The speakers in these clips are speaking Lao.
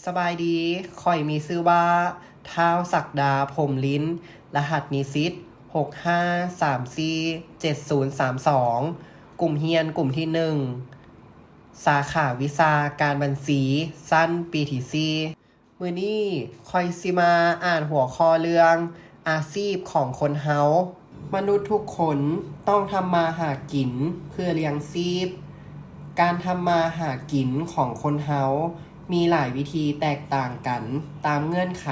ສະບາຍດີ, ຂ້ອຍມີຊື່ວ່າ ທ້າວ ສັກດາ ພົມລິນ, ລະຫັດນິສິດ ຫົກຫ້າສາມສີ່ເຈັດສູນສາມສອງ, ກຸ່ມຮຽນກຸ່ມທີໜຶ່ງ ສາຂາວິຊາການບັນຊີ ຊັ້ນປີທີສີ່. ມື້ນີ້ຂ້ອຍຊິມາອ່ານຫົວຂໍ້ເລື່ອງ ອາຊີບຂອງຄົນເຮົາ. ມະນຸດທຸກຄົນຕ້ອງທຳມາຫາກິນເພື່ອລ້ຽງຊີບ. ການທຳມາຫາກິນຂອງຄົນເຮົາມີຫຼາຍວິທີແຕກຕ່າງກັນຕາມເງື່ອນໄຂ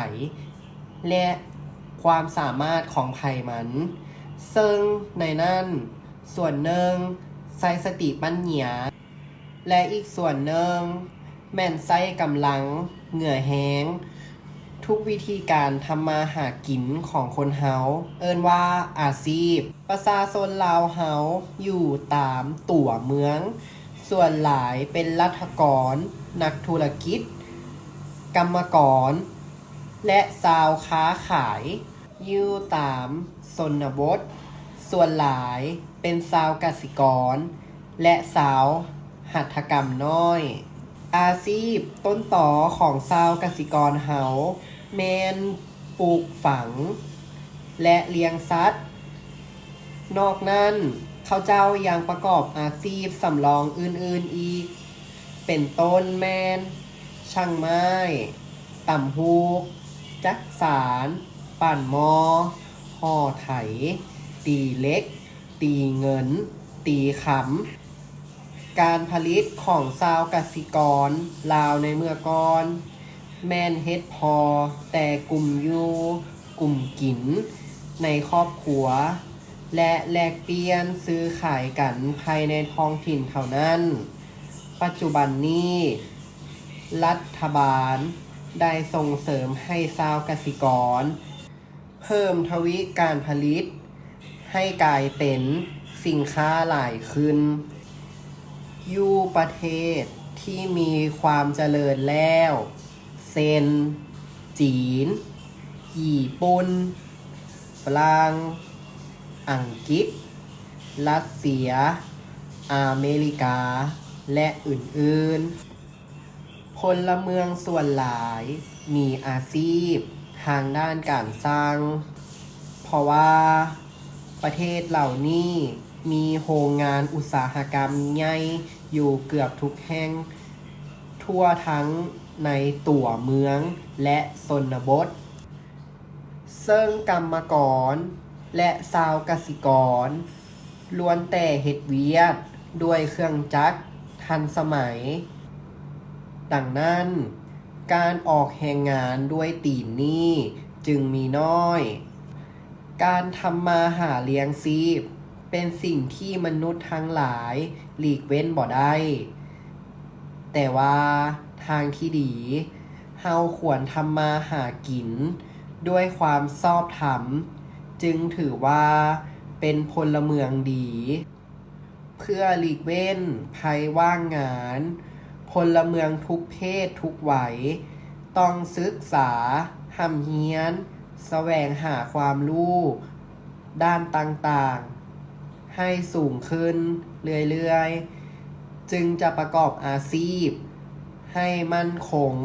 ແລະ ຄວາມສາມາດຂອງໃຜມັນ, ເຊິ່ງໃນນັ້ນສ່ວນໜຶ່ງໃຊ້ສະຕິປັນຍາ ແລະ ອີກສ່ວນໜຶ່ງແມ່ນໃຊ້ກຳລັງເຫື່ອແຮງ. ທຸກວິທີການທຳມາຫາກິນຂອງຄົນເຮົາເອີ້ນວ່າອາຊີບ. ປະຊາຊົນລາວເຮົາຢູ່ຕາມຕົວເມືອງ ສ່ວນຫຼາຍເປັນລັດຖະກອນ, ນັກທຸລະກິດ, ກຳມະກອນ ແລະ ຊາວຄ້າຂາຍ. ຢູ່ຕາມຊົນນະບົດ ສ່ວນຫຼາຍເປັນຊາວກະສິກອນ ແລະ ຊາວຫັດຖະກຳນ້ອຍ. ອາຊີບຕົ້ນຕໍຂອງຊາວກະສິກອນເຮົາແມ່ນປູກຝັງ ແລະ ລ້ຽງສັດ. ນອກນັ້ນ, ເຂົາເຈົ້າຍັງປະກອບອາຊີບສຳລອງອື່ນໆອີກ ເປັນຕົ້ນແມ່ນ ຊ່າງໄມ້, ຕ່ຳຫູກ, ຈັກສານ, ປັ້ນໝໍ້, ຫໍ່ໄຖ, ຕີເຫຼັກ, ຕີເງິນ, ຕີຄຳ. ການຜະລິດຂອງຊາວກະສິກອນລາວໃນເມື່ອກ່ອນ ແມ່ນເຮັດພໍແຕ່ກຸ້ມຢູ່ກຸ້ມກິນໃນຄອບຄົວ ແລະ ແລກປ່ຽນຊື້ຂາຍກັນພາຍໃນທ້ອງຖິ່ນເທົ່ານັ້ນ. ປັດຈຸບັນນີ້ ລັດຖະບານໄດ້ສົ່ງເສີມໃຫ້ຊາວກະສິກອນເພີ່ມທະວີການຜະລິດໃຫ້ກາຍເປັນສິນຄ້າຫຼາຍຂຶ້ນ. ຢູ່ປະເທດທີ່ມີຄວາມຈະເລີນແລ້ວ ເຊັ່ນ ຈີນ, ຍີ່ປຸ່ນ, ຝຣັ່ງ, ອັງກິດ, ຣັດເຊຍ, ອາເມລິກາ ແລະ ອື່ນໆ, ພົນລະເມືອງສ່ວນຫຼາຍມີອາຊີບທາງດ້ານການຊ່າງ, ເພາະວ່າປະເທດເຫຼົ່ານີ້ມີໂຮງງານອຸດສາຫະກຳໃຫຍ່ຢູ່ເກືອບທຸກແຫ່ງ ທົ່ວທັງໃນຕົວເມືອງ ແລະ ຊົນນະບົດ, ເຊິ່ງກຳມະກອນ ແລະ ຊາວກະສິກອນ ລ້ວນແຕ່ເຮັດວຽກດ້ວຍເຄື່ອງຈັກທັນສະໄໝ. ດັ່ງນັ້ນ, ການອອກແຮງງານດ້ວຍຕີນນີ້ຈຶ່ງມີໜ້ອຍ. ການທຳມາຫາລ້ຽງຊີບເປັນສິ່ງທີ່ມະນຸດທັງຫຼາຍຫຼີກເວັ້ນບໍ່ໄດ້. ແຕ່ວ່າທາງທີ່ດີ, ເຮົາຄວນທຳມາຫາກິນດ້ວຍຄວາມຊອບທຳ, ຈຶ່ງຖືວ່າເປັນພົນລະເມືອງດີ. ເພື່ອຫຼີກເວັ້ນໄພວ່າງງານ, ພົນລະເມືອງທຸກເພດທຸກໄວຕ້ອງສຶກສາ, ຮ່ຳຮຽນ, ສະແຫວງຫາຄວາມຮູ້ດ້ານຕ່າງໆໃຫ້ສູງຂຶ້ນເລື້ອຍໆ, ຈຶ່ງຈະປະກອບອາຊີບໃຫ້ໝັ້ນຄົງ